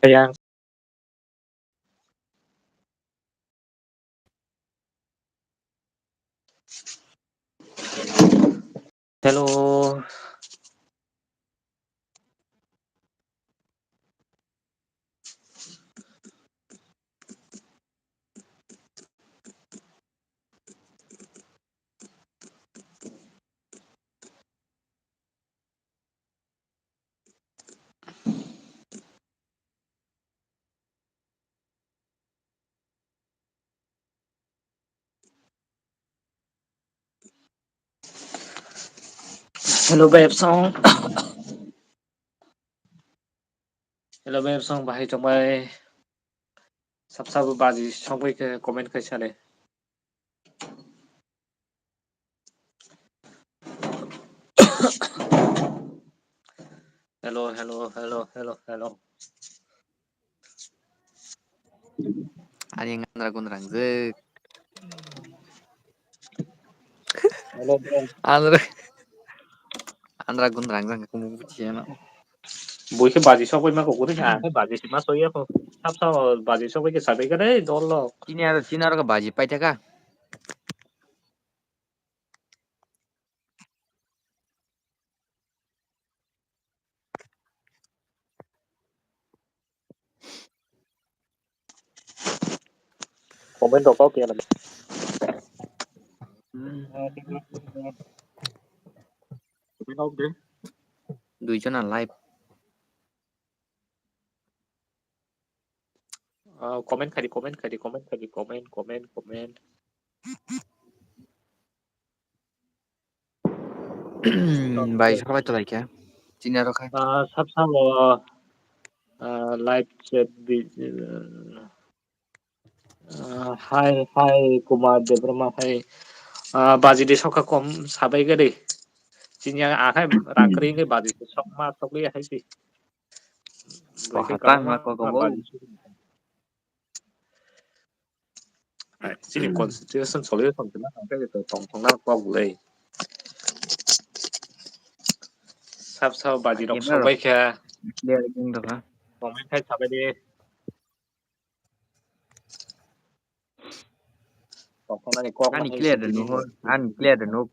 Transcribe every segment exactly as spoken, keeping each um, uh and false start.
Yang. Hello. Hello, Beb song. Hello, Beb song, bahai tongbai. Sab sabo baji songbai khe comment khai sale. Hello, hello, hello, hello, hello. Ani nganra gun rangjak. Hello, bro. Andra, andra gun rangjak kumu buchi ano. Bui khe baji sokoi ma kok guri ha, khe baji sima soya kho. Sab sabo baji sokoi khe sabai kare dol lo. Chini aro, chini aro khe baji pai thaka. Comment rok kok ya lagi. Comment rok de. Dui jona live. Ah, comment khai di, comment khai di, comment khai di, comment, comment, comment. Bai, sabai to laikha. Chini aro khai. Ah, sab sabo, ah, live chat di, ah, hi, hi, Kumar Debbarma, hi. Ah, baji de sokha kom sabai gari. Chini akhai rang kri ngai baji sok ma sok ya hai si. Bai khe kaham ma kok bo. Hai, chini constitution solution khe na, ang khe tong thong na kok le. Sab sabo baji rok sok bai kha. Clear wng tong kha. Comment khai sabai di. Tong thong nani kok ani clear de nuh, ani clear de nuh.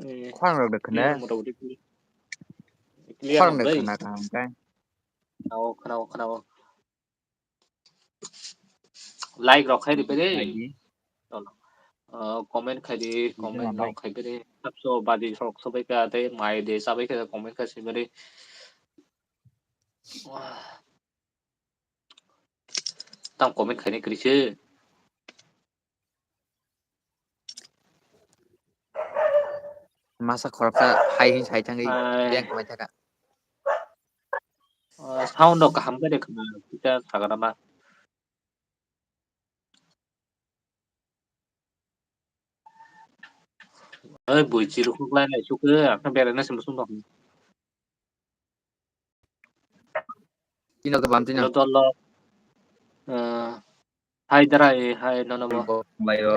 Eh, khwrang rok de khna. Clear, motamuti clear. Khwrang de khna kaham khe. Khna o, khna o, khna o. Like rok khai di pede. Like di. Cholo. Ah, comment khai di, comment rok khai pede. Sabso baji sok sabai kha tei mai de sabai kha comment khai sabai di. Tang comment khainai kwrwi se. Masa khoroksa hai hin sai thangwi beng kwbai thaka. Ah, sound rok kaham khe de khna, kisa sagra ma. Oi, bui chiruk lai lai suk, ang khe berai na se muchung tong. Tino khe bam tino. Hello, dolo. Ah, hai dara, eh, hai, nono bo. Bo, bai o.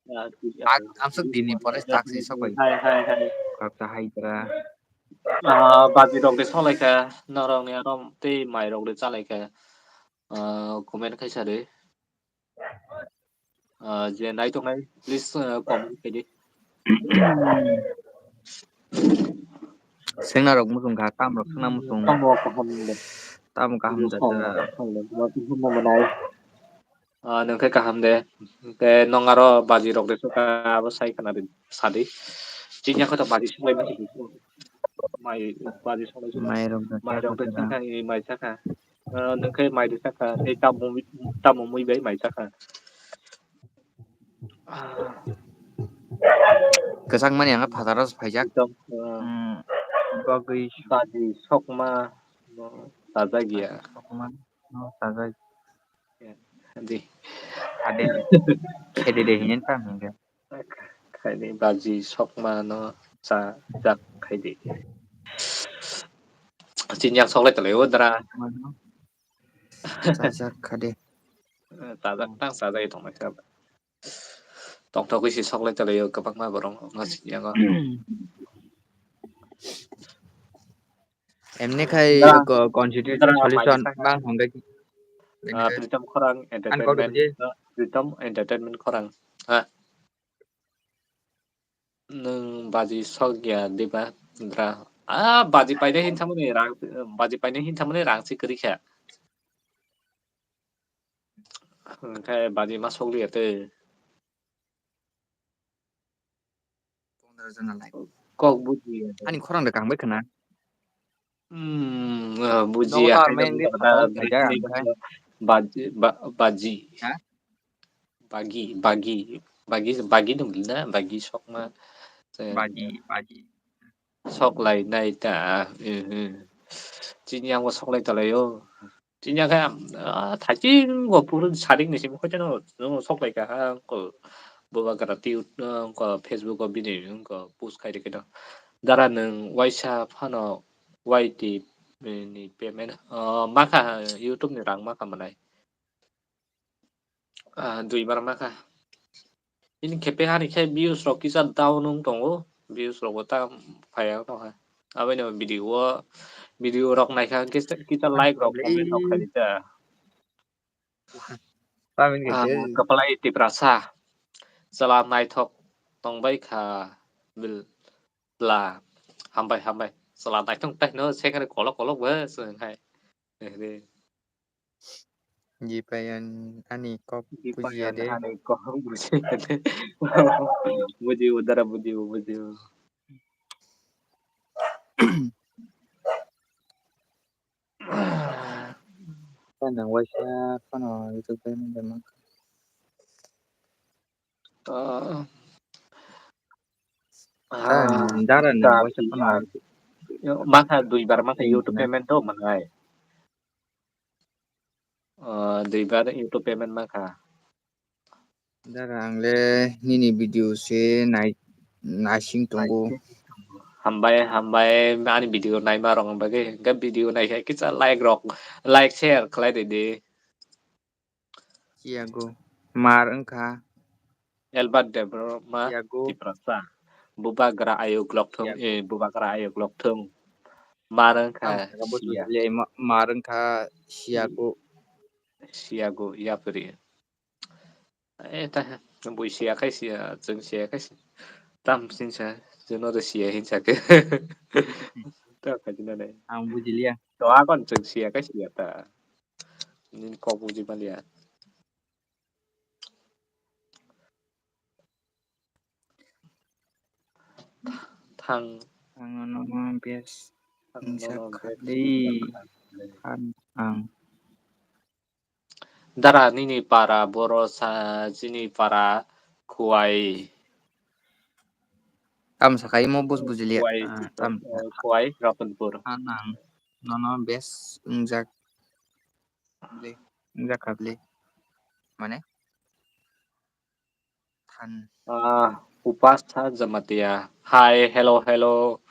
Ah, ah, amsuk dini pore taksi sokoi. Hai, hai, hai. Kaksa hai dara. Ah, baji rok de solai kha, norok ni arom tei mai rok de chalai kha. Ah, comment khai sa de. Ah, je nai tongnai, please, ah, comment khai di. Sengna rok muchung kha, tam rok sengna muchung. Tamo kaham de. Tamo kaham de. Tamo kaham de. Tamo kaham de. Ah, nwng khe kaham de. Hwnkhe nwng aro baji rok de sokha, abo sai khna di, sa di. Chini yakho to baji songlaima se mai, baji songlai se mai. Mai rok de mai rok de sokha. Sengkha, mai sakha. Ah, nwng khe mai de sakha, tei tamo mui, tamo mui bai mai sakha. Ah. Kwchangmani ang phataro phaijak. Ekdom, ah, hmm, bagwi baji sokma no chajak ya. Baji sokma no chajak. Di. Ade. Khede de hinen tang hingke. Khaini baji sokma no chajak khaidi. Chini yak soklai tonglaio dara. Chajak khade. Chajak tang chajak tongmai kha. Tongthokgwi se soklai tonglaio kwbangma borok wngkha chini yago. Emni khai Da, ko-, constitution da, solution maisa kha. Bang hongkhe. Ah, Pritam Khorang Entertainment, ah, Pritam Entertainment Khorang. Ha. Nwng baji sok ya diba, dra? Ah, baji painai hin thamani rang, baji painai hin thamani rang si kwrwi kha. Hwnkhe baji ma sok liya tei. Kok buji ya tei. Ani khorang de kang bai khna. Hmm, ah, buji ya. Baji, ba-, baji. Ha? Bagi, bagi, bagi, bagi dong na, bagi sokma. Bagi, bagi. Sok lai nai ta, eh, eh. Chini ang bo sok lai ta lai o. Chini ang khe, ah, thaiching bo puru saring ni simi khoiteno, no sok lai ka ha, ko bubagra twi, ko Facebook o bini, ko post khai rikhe no. Dara nwng waisa phano Y T ni payment, ah, makha YouTube ni rang makha manai. Ah, dui bar ma kha. Ini khe pe hani khe views rok kisa down wng tongo. Views rok bo ta phai ya wng tong kha. Aboni bo video o, video rok nai kha kisa, kisa like rok, comment rok khai di ta. Tamin khe Ah, kwplai Tiprasa. Chwla naithok tong bai kha bil-, bla. Hambai, hambai. Chwla naithok tai no se khe kolok kolok bo se hai. Eh, re. Jipayan ani kok bujiya de. Ani kok bujiya de. Bujiyo, dara bujiyo, bujiyo. Nang waisa phano YouTube payment de mangkha. Ah. Ah, dara nang waisa phano. Makha dui bar makha YouTube payment to mangai. Ah, dui bar YouTube payment makha. Dara ang le nini video se nai, naising tongo. Hambai, hambai, ani video naima rok bagwi. Hwnkhe video naikhe kisa like rok, like, share khlai ridi. Siyago. Mar wngkha. Albert Debbarma Tiprasa. Bubagra ayuk lokthung, eh, bubagra ayuk lokthung. Mar wngkha siya. Mar wngkha siyago. Siyago, yapri. Eh, ta, bui siya khai siya, chwng siya khai siya. Tam sinsa, chwngno de siya hinsa khe. Ta khai dina nai. Ang bujiliya. To akon chwng siya khai siya ta. Nini kok buji maliya. Thang. Ang no bes. Ang no bes. Ang. Dara nini para boro sa chini para khuai. Tam sakai mo bus bujiliya. Khuai, ah, tam. Khuai Ratanpur. Ang nono bes wngjak. Bli, wngjak kha bli. Mane? Than. Ah, Upasa Jamatia. Hi, hello, hello.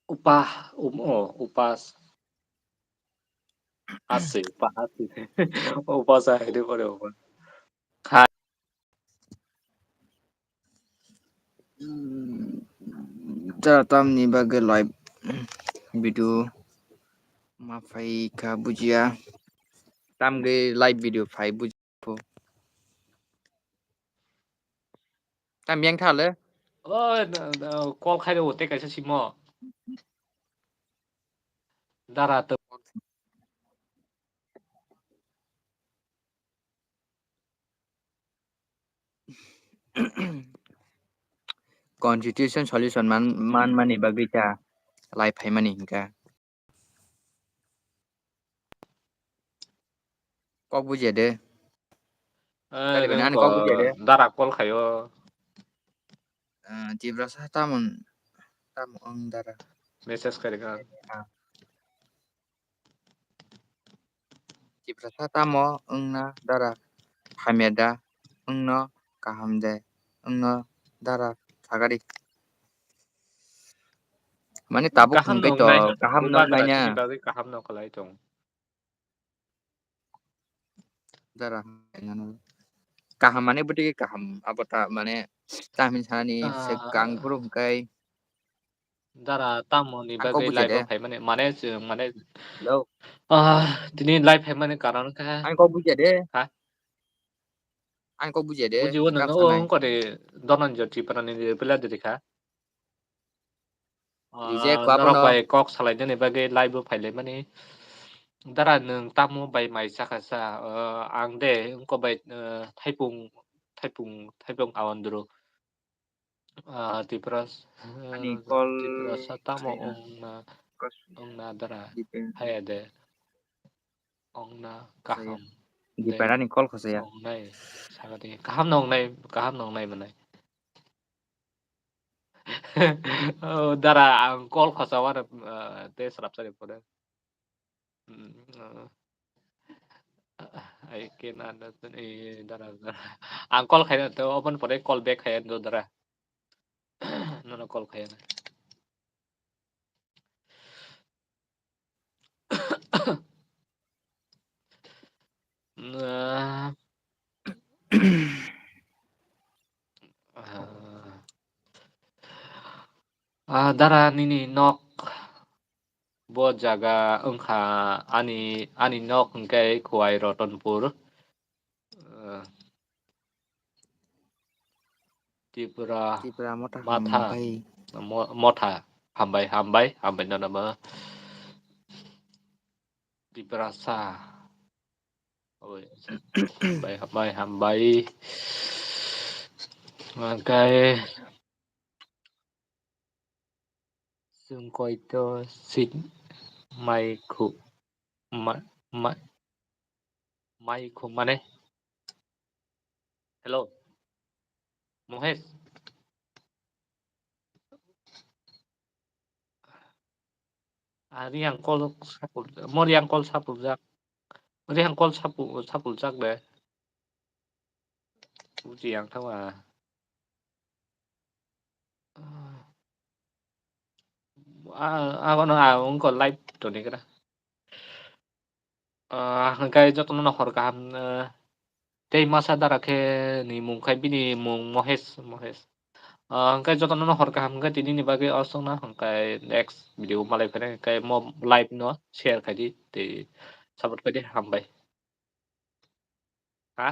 Upa, um, oh, Upas. Hasi, Upa Hasi. Upasa, hello, hello. Hi. Da tamni bagwi live video ma phai kha bujiya. Tamgwi live video phai bujiya. Tam yang thale? Oh, call khai do te kaisa simo. Dara to. Constitution solution man, man mani bagwi ta lai phaimani hinkha. Kok bujiya de. Eh, ani kok bujiya de. Dara call khayo. Eh, Tiprasa tamon, tamo ang dara. Message khairikha. Ah. Tiprasa tamo wngna dara hamya da, wngno kaham de, wngno dara sagari. Mane tabuk kaham hwnkhe to, kaham no naina. Kaham no khlai tong. Dara kaham mane bwtwi kaham abo ta mane tamin sanani se kang phuru hwnkhe. Dara tamo ni bagwi live o phaimani, mane chwng, mane, hello, ah, tini live phaimani karon khe. Ang kok bujiya de. Ha? Ang kok bujiya de. Bujiwo nono, o wngkha de Dhananjay Tripura ni reply de kha. Reject, ah, norok bai kok salainani bagwi live o phailaimani. Dara nwng tamo bai mai chakha sa, ah, ang de wngkha bai, ah, thaipung, thaipung, thaipung awandru. Ah, Tipra, ani call Tiprasa tamo wngna, wngna dara, haya de. Wngna kaham. Dipara ni call khosaya. Wngnai, sakha tini. Kaham no wngnai, kaham no wngnai mwnai. Oh, dara, ang call khosa wano, ah, te srapsa de pore. Mm, uh, I can understand. Eh, dara, dara. Ang call khaina to, open pore call back khaina to, dara. Nono call khaina. Nah. Ah. Ah, dara nini nok. Bo jaga wngkha ani, ani nok hwnkhe Khowai Ratanpur. Eh, Tripura Tripura Motha Matha. Hambai. Mo-, Motha. Hambai, hambai, hambai nono bo. Tiprasa. Oi. Hambai, hambai, hambai. Hwnkhe. Chwng koito sit mai khu-, ma-, ma-, mai khu mane? Hello. Mohesh. Ari ang call sapul, mori ang call sapul jak. Mori ang call sapul, sapul jak de. Buji ang thawa. Ah, ah, ano, ah, wngkha live toni kra. Ah, hwnkhe jotono no hor kaham, ah, tei masa dara khe ni mung khai bini mung Mohesh, Mohesh. Ah, hwnkhe jotono no hor kaham hwnkhe tini ni bagwi osokno hwnkhe next video malai phai hwnkhe mo live no share khai di tei support khai di, hambai. Ha?